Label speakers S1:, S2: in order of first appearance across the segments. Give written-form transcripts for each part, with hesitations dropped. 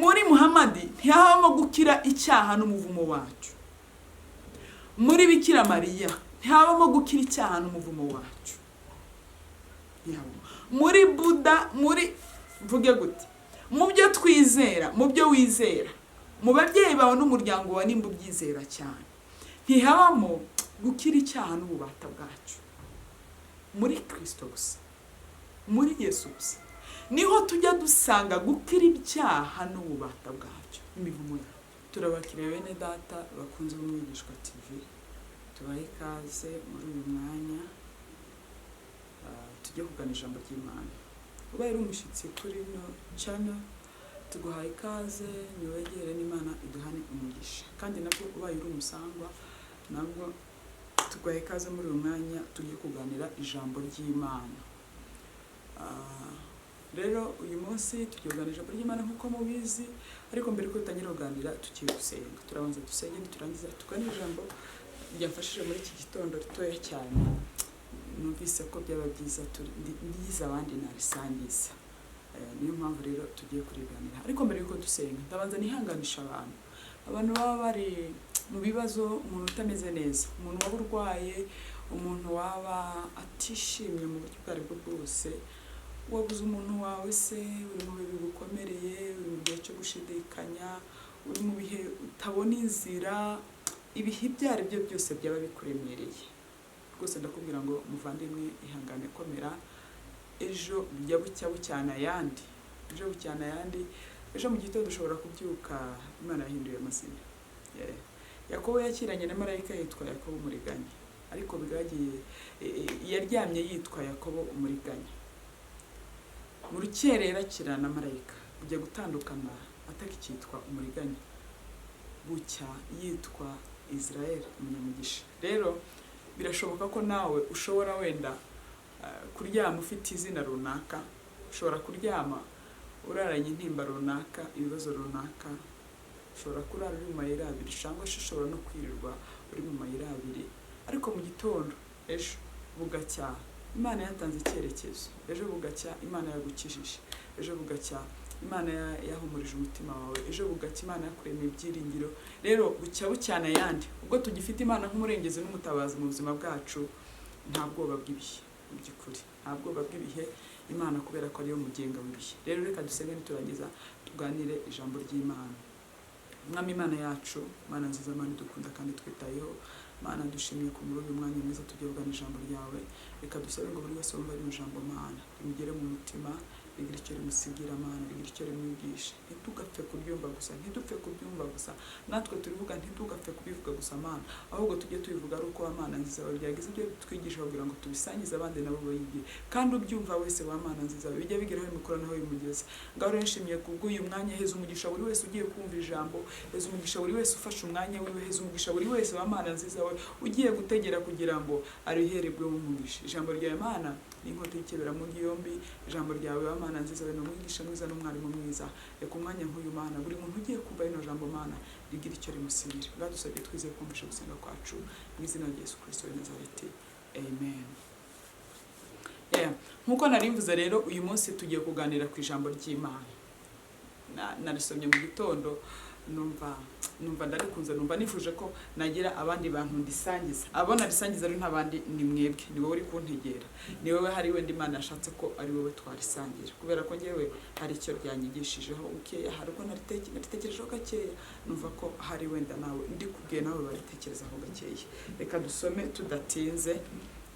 S1: Muri Muhamadi ntihabamo gukira icyaha n'umuvumo wacu. Muri Bikira Mariya ntihabamo gukira icyaha n'umuvumo wacu. Ntihabamo. Muri Buda, muri, mvuge gute, mu byo twizera, mu byo wizera, mu babyeyi bawe n'umuryango wawe, nimba ubyizera cyane, ntihabamo gukira icyaha n'ububata bwacu. Muri Kirisito gusa, muri Yesu gusa, niho tujya dusanga gukira ibyaha n'ububata bwacyo, imivumo yabyo. Turabakiriye bene data bakunze Umwigishwa TV, tubahe ikaze muri uyu mwanya. Tujye kugana ijambo ry'Imana. Ubaye uri umushyitsi kuri ino channel, tuguhaye ikaze, niwegere n'Imana iduhane umugisha. Kandi nabwo ubaye uri umusangwa, nabwo tuguhaye ikaze muri uyu mwanya tugiye kuganira ijambo ry'Imana. Rero uyu munsi tugiye kuganira ijambo ry'Imana nk'uko mubizi, ariko mbere yuko dutangira kuganira tugiye gusenga. Turabanza dusenge, niturangiza tuganire ijambo ryamfashije muri iki gitondo ritoya cyane. Numvise ko byaba byiza ndize abandi narisangiza. Niyo mpamvu rero tugiye kuriganira. Ariko mbere yuko dusenga, ndabanza nihanganisha abantu baba bari mu bibazo, umuntu utameze neza, umuntu waba urwaye, umuntu waba atishimye mu buryo ubwo aribwo bwose, wabuze umuntu wawe se, uri mu bihe bigukomereye, uri mu gihe cyo gushidikanya, uri mu bihe utabona inzira, ibihe ibyo ari byo byose byaba bikuremereye rwose, ndakubwira ngo muvandimwe, ihangane, komera. Ejo bijya bucya bucyana ayandi, ejo bucyana ayandi. Ejo mu gitondo ushobora kubyuka Imana yahinduye amazina. Yeah. Yakobo yakiranye na marayika yitwa Yakobo umuriganya, ariko bwagiye yaryamye yitwa Yakobo umuriganya, mu rukerera akirana na marayika, bujya gutandukana atakitwa umuriganya, bucya yitwa Israel umunyamugisha. Rero birashoboka ko nawe ushobora wenda kuryama ufite izina runaka, ushobora kuryama uraranye intimba runaka, ibibazo runaka, ushobora kurara uri mu mayira abiri, cyangwa se ushobora no kwirirwa uri mu mayira abiri, ariko mu gitondo ejo bugacya Imana yatanze icyerekezo, ejo bugacya Imana yagukijije, ejo bugacya Imana yahumurije umutima wawe, ejo bugacya Imana yakuremeye ibyiringiro. Rero bucya bucyana ayandi. Ubwo tugifite Imana nk'umurengezi n'umutabazi mu buzima bwacu, nta bwoba bw'ibihe. Mu by'ukuri nta bwoba bw'ibihe, Imana kubera ko ariyo mugenga w'ibihe. Rero reka dusenge, niturangiza tuganire ijambo ry'Imana. Mwami Imana yacu, Mana nziza, Mana idukunda kandi twitayeho, Mana dushimiye ko muri uyu mwanya mwiza tugiye kugana ijambo ryawe. Reka dusabe ngo buri wese wumva rino jambo, Mana, rimugere mu mutima, rigira icyo rimusigira, Mana, rigira icyo rimwigisha. Ntitugapfe kuryumva gusa, ntidupfe kubyumva gusa, natwe turivuga ntitugapfe kubivuga gusa, Mana, ahubwo tujye tubivuga ari uko wa Mana nziza wawe byagize ibyo twigisha kugira ngo tubisangize abandi nabo bayige, kandi ubyumva wese wa Mana nziza wawe bijya bigeraho bimukora naho bimugeza. Ngaho rero nshimiye kubw'uyu mwanya. Heza umugisha buri wese ugiye kumva ijambo, heza umugisha buri wese ufashe umwanya wiwe, heza umugisha buri wese wa Mana nziza we ugiye gutegera kugira ngo ariherebwe umugisha. Ijambo ryawe, Mana, ni inkota y'ikeberamugi yombi. Ijambo ryawe wa Mana nziza we ni umwigisha mwiza n'umwarimu mwiza. Reka umwanya nk'uyu, Mana, buri muntu ugiye kumva rino jambo, Mana, rigira icyo rimusigira. Bwadusabye twizeye kumvisha gusenga kwacu mu izina rya Yesu Kristo w'i Nazareti, amen. Yeah. Nk'uko nari mvuze rero, uyu munsi tugiye kuganira ku ijambo ry'Imana. Narisomye mu gitondo, numva ndarikunze, numva nifuje ko nagira abandi bantu ndisangiza. Abo narisangiza rero nta bandi, ni mwebwe, ni wowe uri kuntegera, ni wowe. Hari wenda Imana yashatse ko ari wowe twarisangira, kubera ko njyewe hari icyo ryanyigishijeho bukeya, hari ubwo naritekerejeho gakeya, numva ko hari wenda nawe ndikubwiye nawe baritekerezaho gakeya. Reka dusome tudatinze,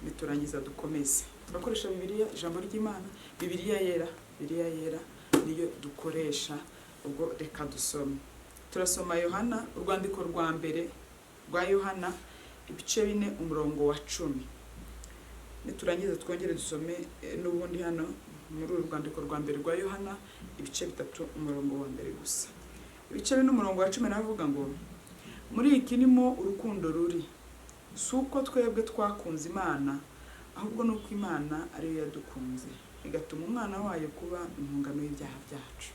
S1: niturangiza dukomeze. Turakoresha Bibiliya, ijambo ry'Imana, Bibiliya yera. Bibiliya yera niyo dukoresha. Ubwo reka dusome. Turasoma Yohana, urwandiko rwa mbere rwa Yohana, ibice 4, umurongo wa 10. Niturangiza twongere dusome n'ubundi hano muri uru rwandiko rwa mbere rwa Yohana, ibice 3, umurongo wa mbere gusa. Ibice 4, umurongo wa 10, navuga ngo: "Muri iki nimo urukundo ruri, si uko twebwe twakunze Imana, ahubwo ni uko Imana ariyo yadukunze igatuma umwana wayo kuba impongano y'ibyaha byacu."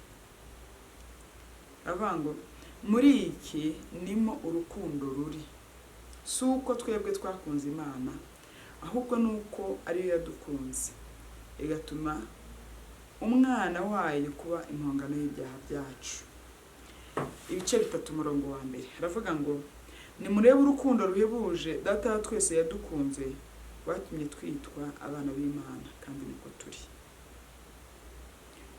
S1: Aravuga ngo: "Muri iki nimo urukundo ruri, si uko twebwe twakunze Imana, ahubwo ni uko ariyo yadukunze igatuma umwana wayo kuba impongano y'ibyaha byacu." ibice 3 umurongo wa 1, aravuga ngo nimurebe urukundo ruhebuje Data wa twese yadukunze, rwatumye twitwa abana b'Imana kandi niko turi.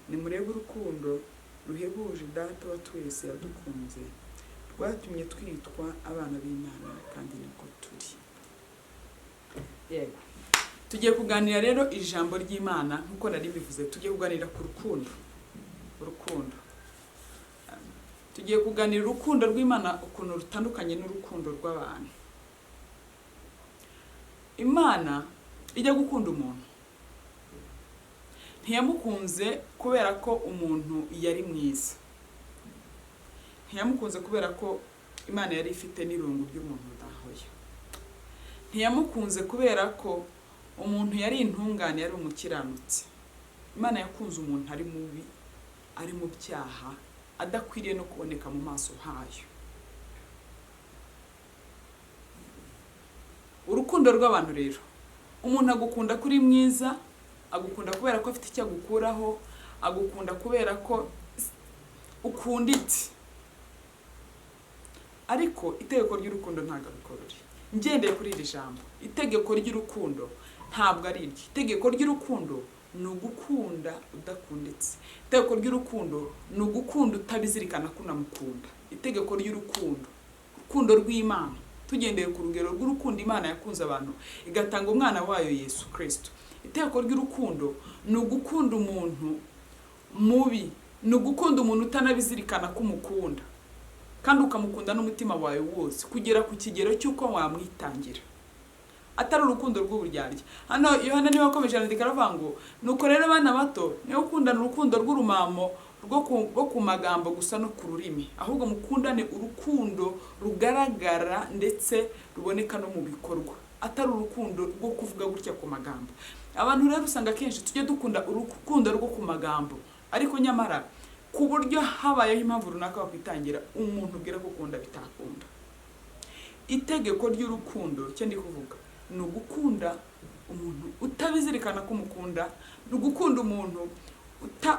S1: Nimurebe urukundo ruhebuje Data wa twese yadukunze, rwatumye twitwa abana b'Imana kandi niko turi. Yego, tugiye kuganira rero ijambo ry'Imana nkuko nari mbivuze. Tugiye kuganira ku rukundo. Urukundo, tugiye kuganira urukundo rw'Imana ukuntu rutandukanye n'urukundo rw'abantu. Imana ijya gukunda umuntu ntiyamukunze kubera ko umuntu yari mwiza, ntiyamukunze kubera ko Imana yari ifite n'irungu ry'umuntu udahoye, ntiyamukunze kubera ko umuntu yari intungane, yari umukiranutsi. Imana yakunze umuntu ari mubi, ari mu byaha, adakwiriye no kuboneka mu maso hayo. Urukundo rw'abantu rero, umuntu agukunda kuri mwiza, agukunda kubera ko afite icyo agukuraho, agukunda kubera ko ukunditse. Ariko itegeko ry'urukundo ntabwo ari ngendeye kuri iri jambo. Itegeko ry'urukundo ntabwo ari iryo. Itegeko ry'urukundo ni ugukunda udakunditse. Itegeko ry'urukundo ni ugukunda utabizirikana ko unamukunda. Itegeko ry'urukundo, urukundo rw'Imana, tugendeye ku rugero rw'urukundo Imana yakunze abantu igatanga umwana wayo Yesu Kristo. Itegeko ry'urukundo ni ugukunda umuntu mubi, ni ugukunda umuntu utanabizirikana ko umukunda, kandi ukamukunda n'umutima wawe wose kugera ku kigero cy'uko wamwitangira, atari urukundo rw'uburyarya. Hano Yohana niwe wakomeje arandika aravuga ngo nuko rero bana bato, niwe ukundana urukundo rw'urumamo rwo ku magambo gusa no ku rurimi, ahubwo mukundane urukundo rugaragara ndetse ruboneka no mu bikorwa, atari urukundo rwo kuvuga gutya ku magambo. Abantu rero usanga akenshi tujye dukunda urukundo rwo ku magambo, ariko nyamara ku buryo habayeho impamvu runaka wakwitangira umuntu ubwira ko ukunda bitakunda. Itegeko ry'urukundo, icyo ndi kuvuga ni ugukunda umuntu utabizirikana ko umukunda, ni ugukunda umuntu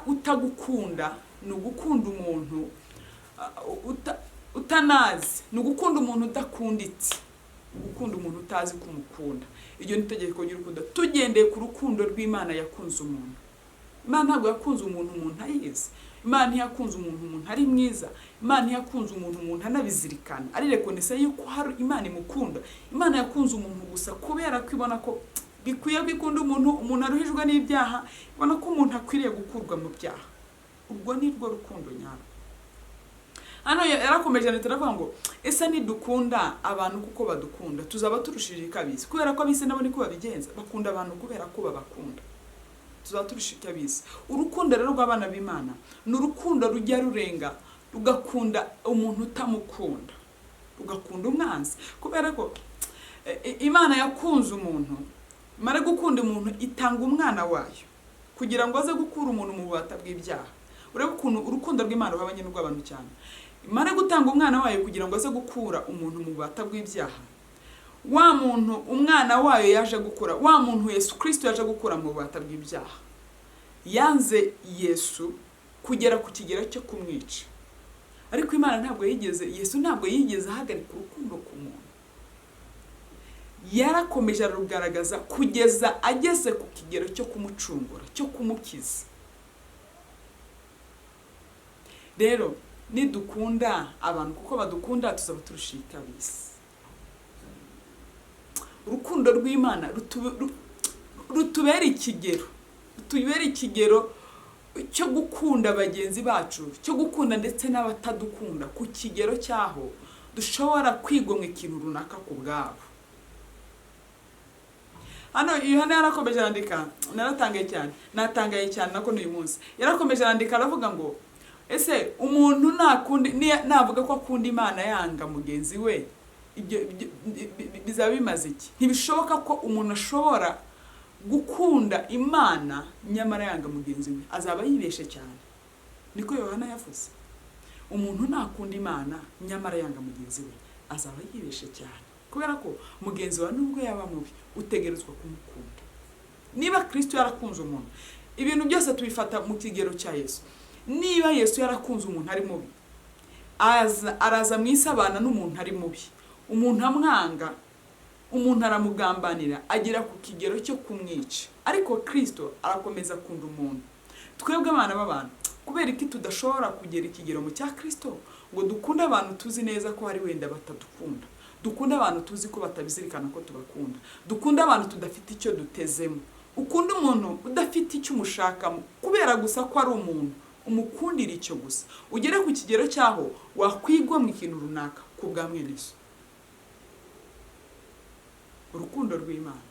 S1: utagukunda, ni ugukunda umuntu utanazi, ni ugukunda umuntu udakunditse, gukunda umuntu utazi ko umukunda. Iryo ni itegeko ry'urukundo tugendeye ku rukundo rw'Imana yakunze umuntu. Imana ntabwo yakunze umuntu umuntu ayizi. Imana ntiyakunze umuntu umuntu ari mwiza. Imana ntiyakunze umuntu umuntu anabizirikana, ari rekonesa yuko hari Imana imukunda. Imana yakunze umuntu gusa kubera ko ibona ko bikwiye kwikunda umuntu, umuntu aruhijwe n'ibyaha, ibona ko umuntu akwiriye gukurwa mu byaha. Ubwo ni rwo rukundo nyarwo. Hano yarakomeje aravuga ngo ese nidukunda abantu kuko badukunda tuzaba turushije kabisi, kubera ko abisi nabo niko babigenza, bakunda abantu kubera ko babakunda, tuzaba turushije abisi. Urukundo rero rw'abana b'Imana ni urukundo rujya rurenga rugakunda umuntu utamukunda, rugakunda umwanzi, kubera ko Imana yakunze umuntu, imara gukunda umuntu itanga umwana wayo kugira ngo aze gukura umuntu mu bubata bw'ibyaha. Urebe ukuntu urukundo rw'Imana ruhabanye n'urw'abantu cyane. Imara gutanga umwana wayo kugira ngo aze gukura umuntu mu bubata bw'ibyaha, wa muntu umwana wayo yaje gukura, wa muntu Yesu Kristo yaje gukura mu bubata bw'ibyaha, yanze Yesu kugera ku kigero cyo kumwica. Ariko Imana ntabwo yigeze, Yesu ntabwo yigeze ahagarika urukundo ku muntu, yarakomeje arugaragaza kugeza ageze ku kigero cyo kumucungura, cyo kumukiza. Rero nidukunda abantu kuko badukunda tuzaba turushika abisi. Urukundo rw'Imana rutubera ikigero, rutubera ikigero cyo gukunda bagenzi bacu, cyo gukunda ndetse n'abatadukunda, ku kigero cyaho dushobora kwigomwa ikintu runaka ku bwabo. Hano Yohana yarakomeje arandika, naratangaye cyane, natangaye cyane nako n'uyu munsi. Yarakomeje arandika aravuga ngo ese umuntu nakundi navuga ko akunda Imana yanga mugenzi we, ibyo bizaba bimaze iki? Ntibishoboka ko umuntu ashobora gukunda Imana nyamara yanga mugenzi we, azaba yibeshe cyane. Niko Yohana yavuze. Umuntu nakunda Imana nyamara yanga mugenzi we, azaba yibeshe cyane, kubera ko mugenzi wawe nubwo yaba mubi utegerezwa kumukunda. Niba Kristo yarakunze umuntu, ibintu byose tubifata mu kigero cya Yesu. Niba Yesu yarakunze umuntu ari mubi, Araza mu isi abana n'umuntu ari mubi, umuntu amwanga, umuntu aramugambanira, agera ku kigero cyo kumwica. Ariko Kristo arakomeza akunda umuntu. Twebwe abana b'abantu, kubera iki tudashobora kugera ikigero mu cya Kristo ngo dukunde abantu tuzi neza ko hari wenda batadukunda, dukunde abantu tuzi ko batabizirikana ko tubakunda, dukunde abantu tudafite icyo dutezemo? Ukunda umuntu udafite icyo umushakamo, kubera gusa ko ari umuntu, umukundira icyo gusa, ugere ku kigero cy'aho wakwigomwa ikintu runaka ku bwa mwene so. Urukundo rw'Imana,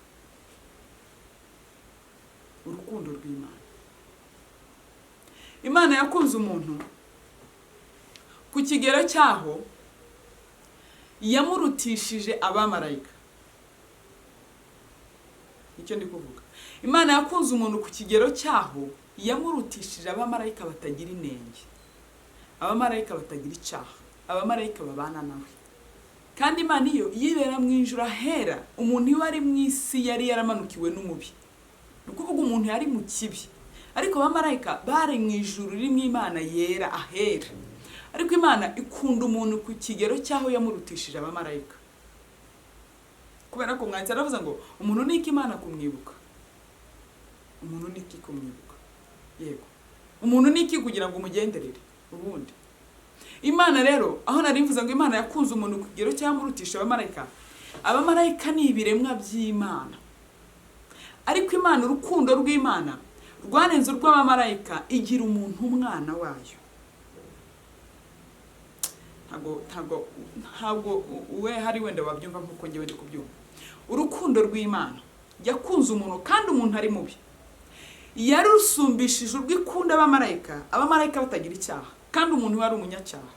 S1: urukundo rw'Imana. Imana yakunze umuntu ku kigero cy'aho yamurutishije abamarayika. Icyo ndi kuvuga, Imana yakunze umuntu ku kigero cy'aho yamurutishije abamarayika batagira inenge, abamarayika batagira icyaha, abamarayika babana nawe. Kandi Imana iyo yibera mu ijuru ahera, umuntu iyo ari mu isi yari yaramanukiwe n'umubi, ni ukuvuga umuntu yari mu kibi. Ariko abamarayika bari mu ijuru ririmo Imana yera ahera. Ariko Imana ikunda umuntu ku kigero cy'aho yamurutishije abamarayika. Kubera ko umwanditsi aravuze ngo umuntu ni iki Imana kumwibuka? Umuntu ni iki kumwibuka? Yego, umuntu ni iki kugira ngo umugenderere? Ubundi Imana rero, aho nari mvuze ngo Imana yakunze umuntu ku kigero cy'amurutisha abamarayika, abamarayika ni ibiremwa by'Imana. Ariko Imana, urukundo rw'Imana rwarenze urw'abamarayika, igira umuntu umwana wayo. Ntabwo we hari wenda wabyumva nk'uko njyewe ndi kubyumva. Urukundo rw'Imana yakunze umuntu kandi umuntu ari mubi, yarusumbishije urw'ikunda abamarayika, abamarayika batagira icyaha kandi umuntu wari umunyacyaha.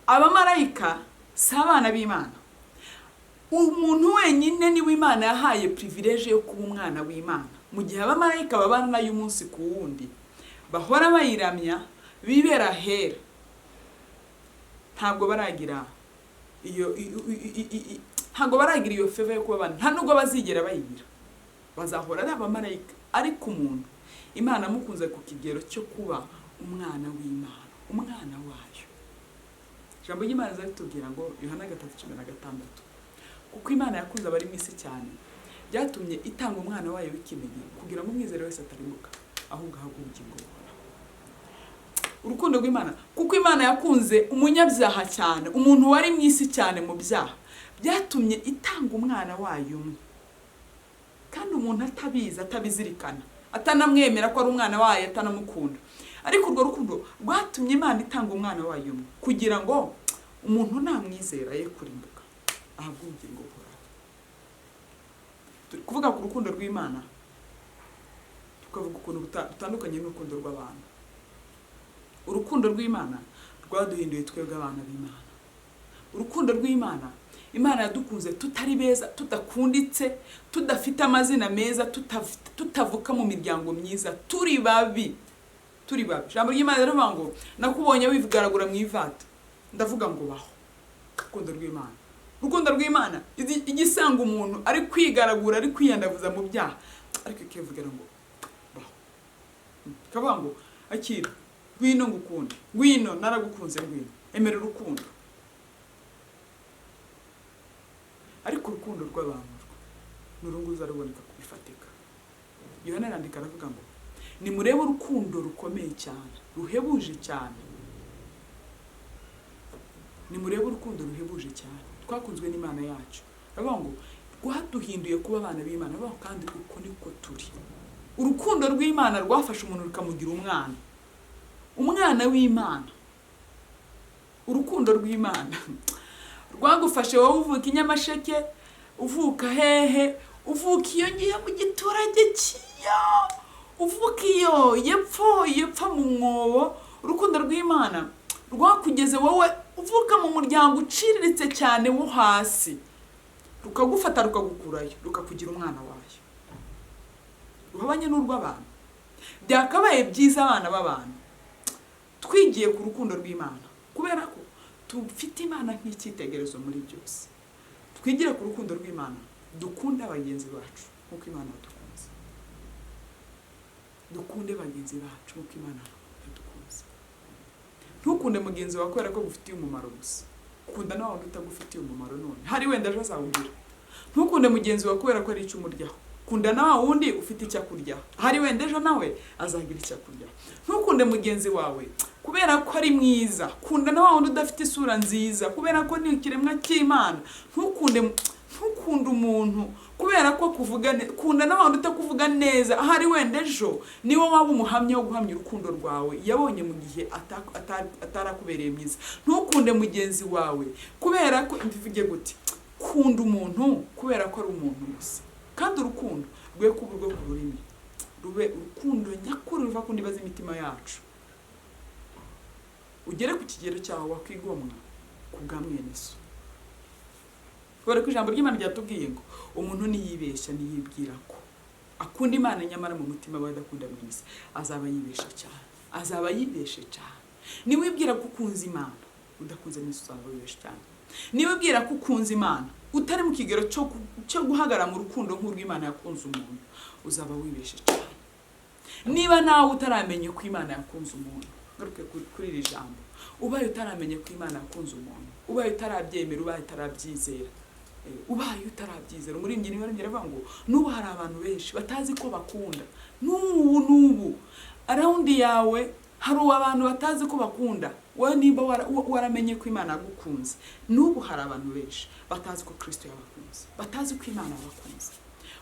S1: Abamarayika si abana b'Imana. Umuntu wenyine niwe Imana yahaye privilege yo kuba umwana w'Imana, mu gihe abamarayika babana nayo umunsi ku wundi, bahora bayiramya, bibera hera. Ntabwo baragira iyo ntabwo baragira iyo favor yo kuba abana, nta nubwo bazigera bayigira, bazahora ari abamarayika. Ariko umuntu Imana amukunze ku kigero cyo kuba umwana w'Imana, umwana wayo. Ijambo ry'Imana ritubwira ngo Yohana 3:16, kuko Imana yakunze abari mu isi cyane, byatumye itanga umwana wayo w'ikinege kugira ngo umwizere wese atarimbuka ahubwo ahabwe ubugingo buhoraho. Urukundo rw'Imana, kuko Imana yakunze umunyabyaha cyane, umuntu wari mu isi cyane mu byaha, byatumye itanga umwana wayo umwe. Kandi umuntu atabizi, atabizirikana, atanamwemera ko ari umwana wayo, atanamukunda. Ariko urwo rukundo rwatumye Imana itanga umwana wayo umwe kugira ngo umuntu namwizera ye kurimbuka ahabwe ubugingo buhoraho. Turi kuvuga ku rukundo rw'Imana, tukavuga ukuntu rutandukanye n'urukundo rw'abantu. Urukundo rw'Imana rwaduhinduye twebwe abana b'Imana. Urukundo rw'Imana, Imana yadukunze tutari beza, tudakunditse, tudafite amazina meza, tutavuka mu miryango myiza, turi babi, turi babi. Ijambo ry'Imana riravuga ngo nakubonye wigaragura mu ivata, ndavuga ngo baho. Urukundo rw'Imana, urukundo rw'Imana igisanga umuntu ari kwigaragura, ari kwiyandavuza mu byaha, ariko ikivugira ngo baho, ikavuga ngo akira, ngwino ngukunde, ngwino naragukunze, ngwino emera urukundo. Ariko urukundo rw'abantu rwo ni urunguza ruboneka ku bifatika. Yohana arandika aravuga ngo nimurebe urukundo rukomeye cyane, ruhebuje cyane. Nimurebe urukundo ruhebuje cyane twakunzwe n'Imana yacu. Aravuga ngo rwaduhinduye kuba abana b'Imana, aravuga kandi uko niko turi. Urukundo rw'Imana rwafashe umuntu rukamugira umwana, umwana w'Imana. Urukundo rw'Imana rwagufashe wowe uvuka i Nyamasheke, uvuka hehe, uvuka iyo ngiyo mu giturage kiyo, uvuka iyo yepfo yepfo mu mwobo. Urukundo rw'Imana rwakugeze wowe uvuka mu muryango uciriritse cyane wo hasi, rukagufata rukagukurayo, rukakugira umwana wayo. Ruhabanye n'urw'abantu. Byakabaye byiza abana b'abantu twigiye ku rukundo rw'Imana, kubera ko tufite Imana nk'icyitegererezo muri byose. Twigire ku rukundo rw'Imana, dukunde bagenzi bacu nk'uko Imana yadukunze. Dukunde bagenzi bacu nk'uko Imana yadukunze. Ntukunde mugenzi wawe kubera ko agufitiye umumaro gusa. Kunda na wundi utagufitiye umumaro none hari wenda ejo azawugira. Ntukunde mugenzi wawe kubera ko ari icyo umuryaho. Kunda na wa wundi ufite icyo akuryaho, hari wenda ejo nawe azagira icyo akuryaho. Ntukunde mugenzi wawe kubera ko ari mwiza. Kunda na wa wundi udafite isura nziza, kubera ko ni ikiremwa cy'Imana. Ntukunde umuntu kubera ko akuvuga, kunda na wa wundi utakuvuga neza, ahari wenda ejo niwe waba umuhamya wo guhamya urukundo rwawe yabonye mu gihe atarakubereye mwiza. Ntukunde mugenzi wawe kubera ko, mbivuge gute, kunda umuntu kubera ko ari umuntu gusa. Kandi urukundo rwe kuba urwo ku rurimi, rube urukundo nyakuri ruva ku ndiba z'imitima yacu, ugere ku kigero cyawe wakwigomwa ku bwa mwene so. Kubera ko ijambo ry'Imana ryatubwiye ngo umuntu niyibeshya, niyibwira ko akunda Imana nyamara mu mutima we adakunda mwene se, azaba yibesha cyane, azaba yibeshe cyane. Niwibwira ko ukunze Imana udakunze mwene so, uzaba wibeshe cyane. Niwibwira ko ukunze Imana utari mu kigero cyo guhagarara mu rukundo nk'urw'Imana yakunze umuntu, uzaba wibeshe cyane. Niba nawe utaramenya ko Imana yakunze umuntu, ngaruke kuri iri jambo, ubaye utaramenya ko Imana yakunze umuntu, ubaye utarabyemera, ubaye utarabyizera, ubaye utarabyizera, umuririmbyi niba aririmbye aravuga ngo n'ubu hari abantu benshi batazi ko bakunda. N'ubu around yawe hari abantu batazi ko bakunda. Wowe nimba waramenye ko Imana yagukunze, n'ubu hari abantu benshi batazi ko Kristo yabakunze, batazi ko Imana yabakunze.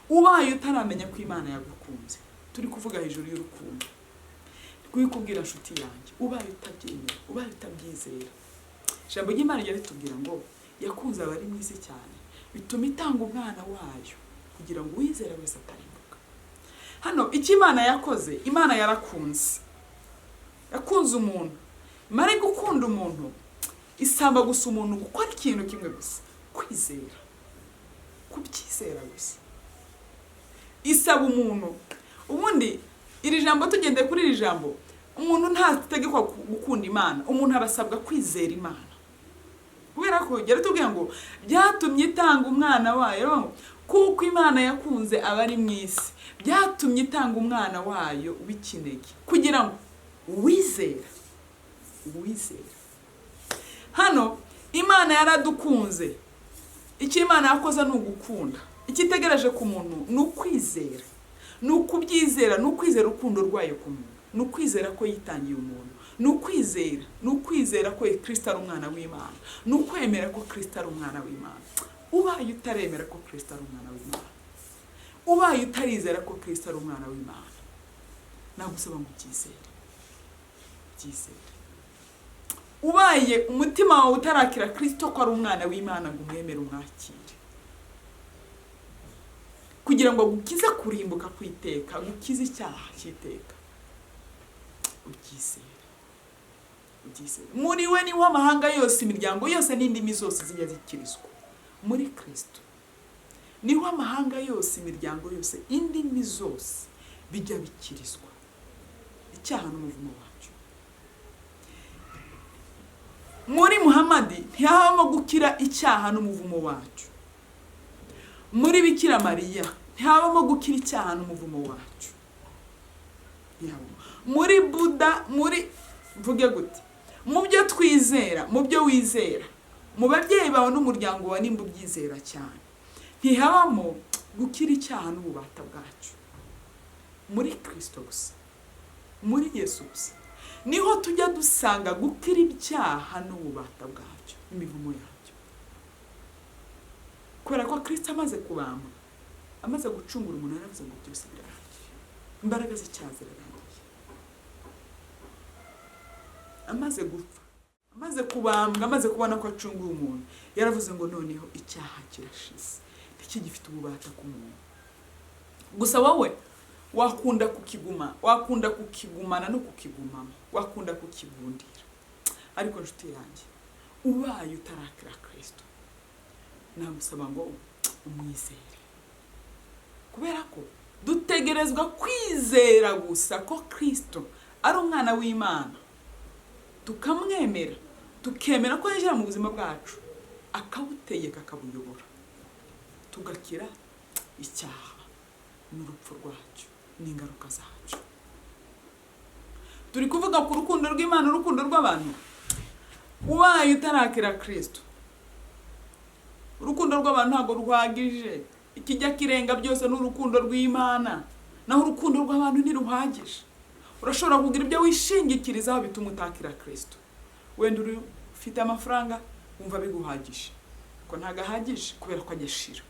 S1: Ubaye utaramenya ko Imana yagukunze, turi kuvuga hejuru y'urukundo, rwikubwira nshuti yanjye, ubaye utabyemera, ubaye utabyizera, ijambo ry'Imana rijya ritubwira ngo yakunze abari mu isi cyane bituma itanga umwana wayo kugira ngo uwizera wese atarimbuka. Hano icyo Imana yakoze, Imana yarakunze, yakunze umuntu. Imara gukunda umuntu, isaba gusa umuntu gukora ikintu kimwe gusa, kwizera, kubyizera gusa. Isaba umuntu, ubundi iri jambo, tugendeye kuri iri jambo, umuntu ntategekwa gukunda Imana, umuntu arasabwa kwizera Imana. Kubera ko tubwira ngo byatumye itanga umwana wayo, kuko Imana yakunze abari mu isi, byatumye itanga umwana wayo w'ikinege kugira ngo uwizera, uwizera. Hano Imana yaradukunze. Icyo Imana yakoze ni ugukunda. Icyo itegereje ku muntu ni ukwizera, ni ukubyizera, ni ukwizera urukundo rwayo ku muntu, ni ukwizera ko yitangiye umuntu, ni ukwizera, ni ukwizera ko Kristo ari umwana w'Imana, ni ukwemera ko Kristo ari umwana w'Imana. Ubaye utaremera ko Kristo ari umwana w'Imana, ubaye utarizera ko Kristo ari umwana w'Imana, nagusaba ngo ubyizere, byizere. Ubaye umutima wawe utarakira Kristo ko ari umwana w'Imana ngo umwemere, umwakire, kugira ngo agukize kurimbuka kwiteka, agukize icyaha cy'iteka, ubyizere, ubyizere. Muri we niho amahanga yose, imiryango yose n'indimi zose zijya zikirizwa. Muri Kristo niho amahanga yose, imiryango yose, indimi zose bijya bikirizwa icyaha n'umuvumo wacyo. Muri Muhamadi ntihabamo gukira icyaha n'umuvumo wacyo. Muri Bikira Mariya ntihabamo gukira icyaha n'umuvumo wacyo. Muri Buda, muri mvuge gute, mu byo twizera, mu byo wizera, mu babyeyi bawe n'umuryango wawe nimba ubyizera cyane, ntihabamo gukira icyaha n'ububata bwacyo. Muri Kristo gusa, muri Yesu gusa niho tujya dusanga gukira ibyaha n'ububata bwacyo, imivumo yabyo. Kubera ko Kristo amaze kubamba, amaze gucungura umuntu, yaravuze ngo byose birarangiye, imbaraga z'icyaha zirarangiye. Amaze gupfa, amaze kubambwa, amaze kubona ko acunguye umuntu, yaravuze ngo noneho icyaha kirashize, ntikigifite ububata ku muntu. Gusa wowe wakunda kukiguma, wakunda kukigumana no kukigumamo, wakunda kukigundira. Ariko nshuti yanjye, ubaye utarakira Kristo, nagusaba ngo umwizere. Kubera ko dutegerezwa kwizera gusa ko Kristo ari umwana w'Imana, tukamwemera, tukemera ko yinjira mu buzima bwacu, akabutegeka, akabuyobora, tugakira icyaha n'urupfu rwacyo n'ingaruka zacyo. Turi kuvuga ku rukundo rw'Imana, urukundo rw'abantu. Ubaye utarakira Kirisito, urukundo rw'abantu ntabwo ruhagije. Ikijya kirenga byose ni urukundo rw'Imana, naho urukundo rw'abantu ntiruhagije. Urashobora kugira ibyo wishingikirizaho bituma utakira Kirisito. Wenda uri ufite amafaranga, wumva biguhagije, ko ntabwo ahagije kubera ko ajya ashira.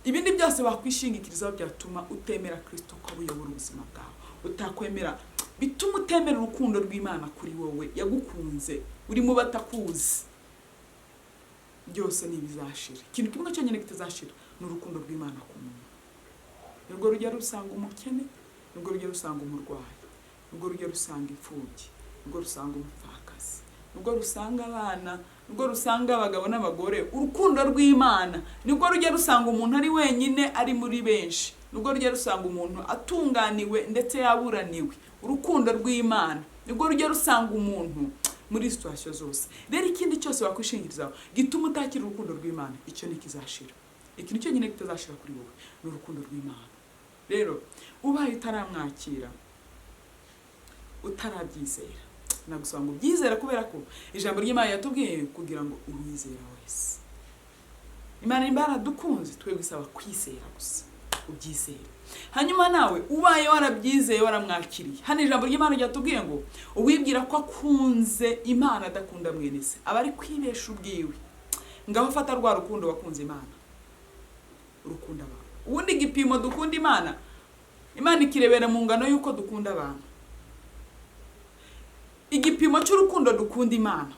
S1: Ibindi byose wakwishingikirizaho byatuma utemera Kirisito ko uyobora ubuzima bwawe, utakwemera, bituma utemera urukundo rw'Imana kuri wowe yagukunze uri mu batakuzi, byose ni ibizashira. Ikintu kimwe cyonyine kitazashira ni urukundo rw'Imana ku muntu. Nirwo rujya rusanga umukene, nirwo rujya rusanga umurwayi, nirwo rujya rusanga imfubyi, nirwo rusanga umupfakazi, nirwo rusanga abana, nirwo rusanga abagabo n'abagore. Urukundo rw'Imana nirwo rujya rusanga umuntu ari wenyine, ari muri benshi, nirwo rujya rusanga umuntu atunganiwe ndetse yaburaniwe. Urukundo rw'Imana nirwo rujya rusanga umuntu muri situation zose. Rero ikindi cyose wakwishingikirizaho gituma utakira urukundo rw'Imana, icyo ni kizashira. Ikintu cyonyine kitazashira kuri wowe ni urukundo rw'Imana. Rero ubaye utaramwakira, utarabyizera, nagusaba ngo ubyizere, kubera ko ijambo ry'Imana yatubwiye kugira ngo uwizera wese. Imana nimba yaradukunze, twe gusaba kwizera gusa, ubyizere. Hanyuma nawe ubaye warabyizeye, waramwakiriye, hano ijambo ry'Imana ryatubwiye ngo uwibwira ko akunze Imana adakunda mwene se aba ari kwibesha ubwiwe. Ngaho fata rwa rukundo wakunze Imana, urukunda abantu. Ubundi igipimo dukunda Imana, Imana ikirebera mu ngano y'uko dukunda abantu. Igipimo cy'urukundo dukunda Imana,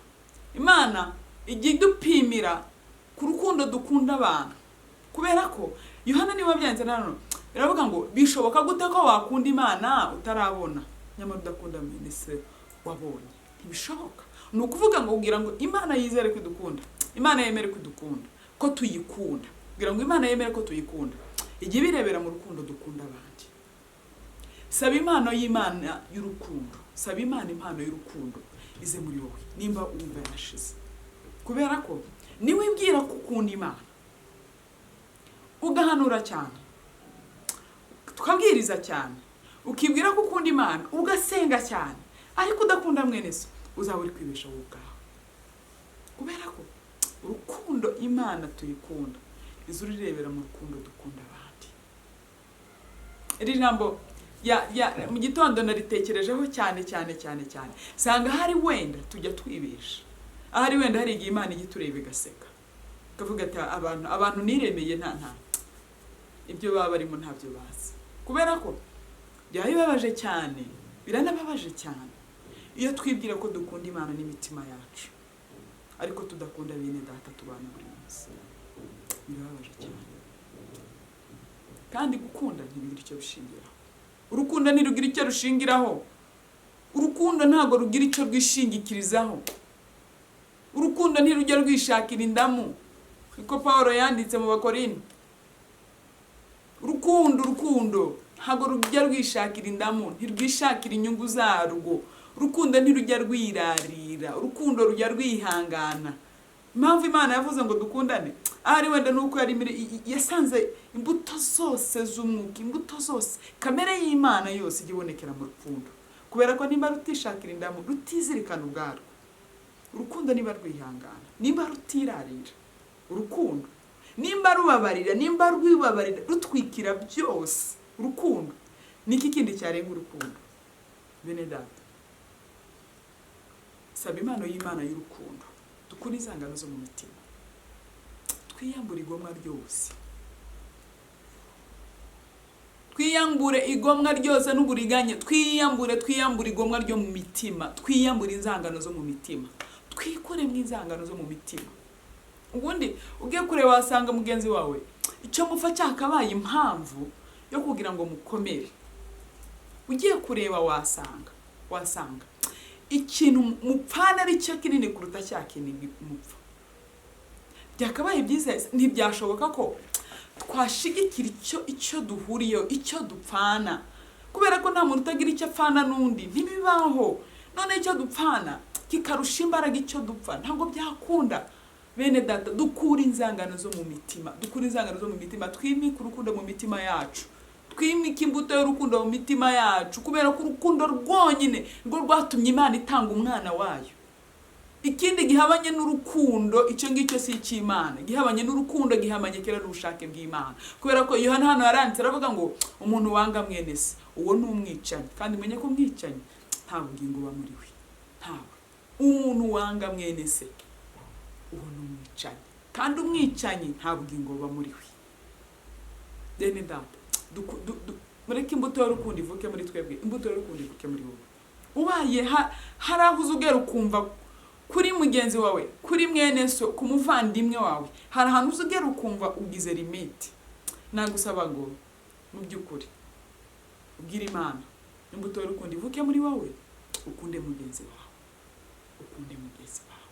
S1: Imana ijya idupimira ku rukundo dukunda abantu. Kubera ko Yohana niwe wabyanditse na none biravuga ngo bishoboka gute ko wakunda Imana utarabona, nyamara udakunda mwene se wabonye? Ntibishoboka. Ni ukuvuga ngo kugira ngo Imana yizere ko idukunda, Imana yemere ko idukunda, ko tuyikunda, kugira ngo Imana yemere ko tuyikunda, ijya ibirebera mu rukundo dukunda abandi. Saba impano y'Imana y'urukundo, saba Imana impano y'urukundo ize muri wowe nimba wumva yarashize. Kubera ko niwibwira ko ukunda Imana, ugahanura cyane, tukabwiriza cyane, ukibwira ko ukunda Imana, ugasenga cyane, ariko udakunda mwene so, uzaba uri kwibesha wowe ubwawe. Kubera ko urukundo Imana tuyikunda iza urirebera mu rukundo dukunda abandi. Iri jambo ya mu gitondo naritekerejeho cyane cyane cyane cyane, sanga hari wenda tujya twibesha, ahari wenda hari igihe Imana ijya itureba igaseka, ikavuga ati abantu niremeye nta ibyo baba barimo ntabyo bazi. Kubera ko byaba bibabaje cyane, biranababaje cyane iyo twibwira ko dukunda Imana n'imitima yacu ariko tudakunda bene data tubana buri munsi. Birababaje cyane. Kandi gukunda ntibigira icyo bishingiraho. Urukundo ntirugira icyo rushingiraho. Urukundo ntabwo rugira icyo rwishingikirizaho. Urukundo ntirujya rwishakira indamu, niko Paul yanditse mu Bakorinto. Urukundo ntabwo rujya rwishakira indamu, ntirwishakira inyungu zarwo. Urukundo ntirujya rwirarira, urukundo rujya rwihangana. Impamvu Imana yavuze ngo dukundane, ahari wenda nuko yari yasanze imbuto zose z'umwuka, imbuto zose, kamere y'Imana yose ijya ibonekera mu rukundo. Kubera ko nimba rutishakira indamu, rutizirikana ubwarwo, urukundo niba rwihangana, nimba rutirarira, urukundo nimba rubabarira, nimba rwibabarira, rutwikira byose, urukundo niki kindi cyarenga urukundo? Bene data, saba impano y'Imana y'urukundo, dukure inzangano zo mu mitima, twiyambure igomwa ryose, twiyambure igomwa ryose n'uburiganya, twiyambure igomwa ryo mu mitima, twiyambure inzangano zo mu mitima, twikuremo inzangano zo mu mitima. Ubundi ugiye kureba wasanga mugenzi wawe icyo mupfa cyakabaye impamvu yo kugira ngo mukomere. Ugiye kureba wasanga ikintu mupfana ari cyo kinini kuruta cya kinini mupfa. Byakabaye byiza, ntibyashoboka ko twashigikira icyo duhuriyeho, icyo dupfana, kubera ko nta muntu utagira icyo apfana n'undi, ntibibaho. None icyo dupfana kikarusha imbaraga icyo dupfa, ntabwo byakunda. Bene data, dukure inzangano zo mu mitima, dukure inzangano zo mu mitima, twimike urukundo mu mitima yacu, Twimike imbuto y'urukundo mu mitima yacu, kubera ko urukundo rwonyine rwo rwatumye Imana itanga umwana wayo. Ikindi gihabanye n'urukundo, icyo ngicyo si icy'Imana. Gihabanye n'urukundo gihabanye kera n'ubushake bw'Imana, kubera ko Yohana hano yaranditse aravuga ngo umuntu wanga mwene se, uwo ni umwicanyi, kandi umenye ko umwicanyi nta bugingo buba muri we, ntawe. Umuntu wanga mwene se, uwo ni umwicanyi, kandi umwicanyi nta bugingo buba muri we. Bene data, mureke imbuto y'urukundo ivuke muri twebwe, imbuto y'urukundo ivuke muri wowe. Ubaye hari aho uza ugera ukumva kuri mugenzi wawe, kuri mwene so, ku muvandimwe wawe, hari ahantu uza ugera ukumva ugize limite, nagusaba ngo mu by'ukuri ubwire Imana imbuto y'urukundo ivuke muri wowe, ukunde mugenzi wawe, ukunde mugenzi wawe,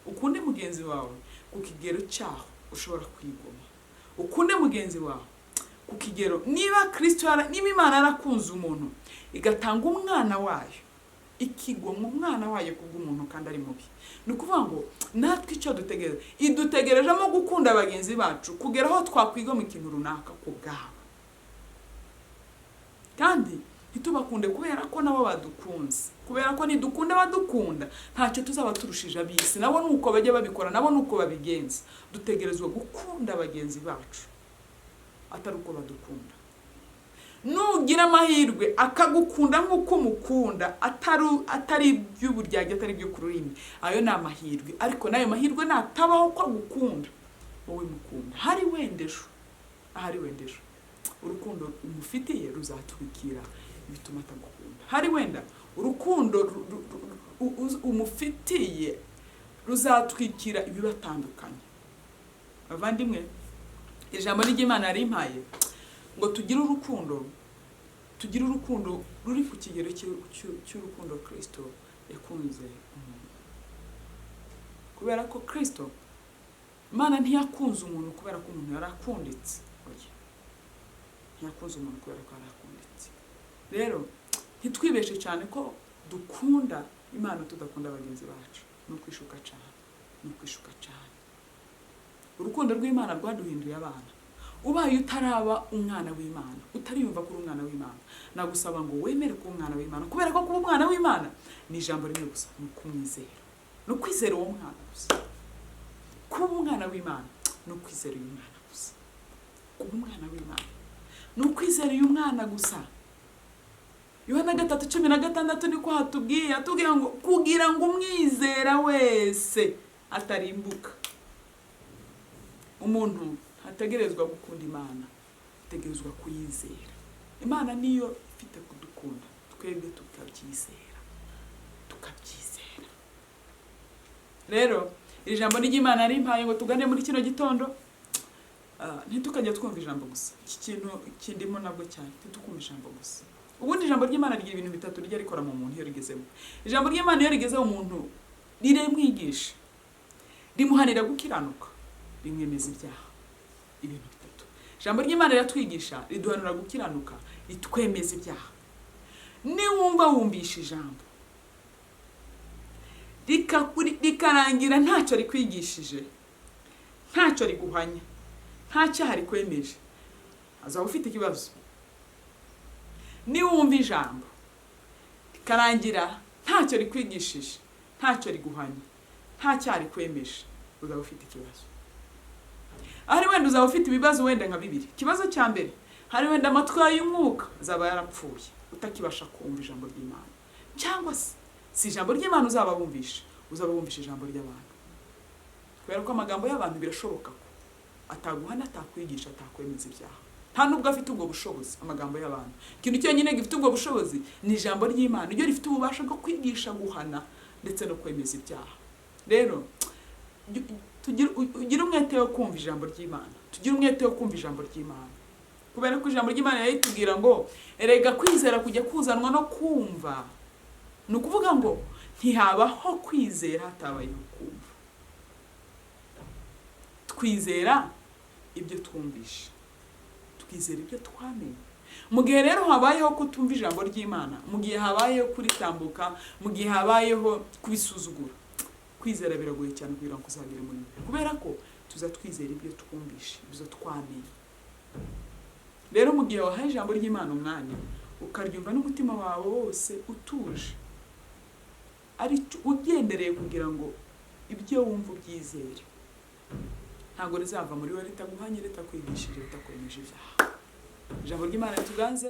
S1: ukunde mugenzi wawe ku kigero cyaho ushobora kwigoma, ukunde mugenzi wawe ku kigero niba Kristo niba Imana yarakunze umuntu igatanga umwana wayo, ikigomwa umwana wayo kubw'umuntu kandi ari mubi, ni ukuvuga ngo natwe icyo dutegereza, idutegerejemo gukunda bagenzi bacu kugera aho twakwigomwa ikintu runaka ku bwabo, kandi ntitubakunde kubera ko nabo badukunze, kubera ko nidukunda badukunda ntacyo tuzaba turushije ab'isi, nabo nuko bajya babikora, nabo nuko babigenza. Dutegerezwa gukunda bagenzi bacu atari uko badukunda. Nugira amahirwe akagukunda nk'uko umukunda, atari iby'uburyarya, atari ibyo ku rurimi, ayo ni amahirwe. Ariko n'ayo mahirwe natabaho ko agukunda, wowe mukunda, hari wenda ejo, ahari wenda ejo urukundo umufitiye ruzatwikira ibituma atagukunda, hari wenda urukundo umufitiye ruzatwikira ibibatandukanye. Bavandimwe, ijambo ry'Imana rimpaye ngo tugire urukundo, tugire urukundo ruri ku kigero cy'urukundo Kristo yakunze umuntu, kubera ko Kristo Imana ntiyakunze umuntu kubera ko umuntu yari akunditse, oya, ntiyakunze umuntu kubera ko yari akunditse. Rero ntitwibeshe cyane ko dukunda Imana tudakunda bagenzi bacu, ni ukwishuka cyane, ni ukwishuka cyane. Urukundo rw'Imana rwaduhinduye abana. Ubaye utaraba umwana w'Imana, utariyumva ko uri umwana w'Imana, nagusaba ngo wemere kuba umwana w'Imana, kubera ko kuba umwana w'Imana ni ijambo rimwe gusa, ni ukumwizera, ni ukwizera uwo mwana gusa. Kuba umwana w'Imana ni ukwizera uyu mwana gusa. Kuba umwana w'Imana ni ukwizera uyu mwana gusa. Yohana 3:16 niko hatubwiye, atubwira ngo kugira ngo umwizera wese atarimbuka. Umuntu ategerezwa gukunda Imana, ategerezwa kuyizera. Imana niyo ifite kudukunda, twebwe tukabyizera, tukabyizera. Rero iri jambo ry'Imana rimpaye ngo tugane muri kino gitondo, ntitukajya twumva ijambo gusa. Iki kintu kindimo nabwo cyane, ntitukumva ijambo gusa. Ubundi ijambo ry'Imana rigira ibintu bitatu rijya rikora mu muntu iyo rigezemo. Ijambo ry'Imana iyo rigeze mu muntu riremwigisha, rimuhanira gukiranuka, rimwemeza ibyaha. Ibintu bitatu. Ijambo ry'Imana riratwigisha, riduhanura gukiranuka, ritwemeza ibyaha. Niwumva wumvisha ijambo rikarangira ntacyo rikwigishije, ntacyo riguhanya, nta cyaha rikwemeje, azaba ufite ikibazo. Niwumva ijambo rikarangira ntacyo rikwigishije, ntacyo riguhanya, nta cyaha rikwemeje, uzaba ufite ikibazo. Ahari wenda uzaba ufite ibibazo wenda nka bibiri. Ikibazo cya mbere, hari wenda amatwi y'umwuka azaba yarapfuye, utakibasha kumva ijambo ry'Imana, cyangwa se si ijambo ry'Imana uzaba wumvisha, uzaba wumvisha ijambo ry'abantu, kubera ko amagambo y'abantu birashoboka ko ataguhana, atakwigisha, atakwemeza ibyaha. Nta nubwo afite ubwo bushobozi amagambo y'abantu. Ikintu cyonyine gifite ubwo bushobozi ni ijambo ry'Imana, ryo rifite ububasha bwo kwigisha, guhana ndetse no kwemeza ibyaha. Rero ugire umwete wo kumva ijambo ry'Imana, tugire umwete wo kumva ijambo ry'Imana, kubera ko ijambo ry'Imana yaritubwira ngo erega kwizera kujya kuzanwa no kumva. Ni ukuvuga ngo ntihabaho kwizera hatabayeho kumva. Twizera ibyo twumvishe, twizera ibyo twamenye. Mu gihe rero habayeho kutumva ijambo ry'Imana, mu gihe habayeho kuritambuka, mu gihe habayeho kubisuzugura, kwizera biragoye cyane kugira ngo kuzagere muri mwe, kubera ko tuza twizera ibyo twumvishe, ibyo twamenye. Rero mu gihe wahaye ijambo ry'Imana umwanya, ukaryumva n'umutima wawe wose utuje, ari ugendereye kugira ngo ibyo wumva ubyizere, ntabwo rizava muri we ritaguhanye, ritakwigishije, ritakwemeje ibyaha. Ijambo ry'Imana rituganze.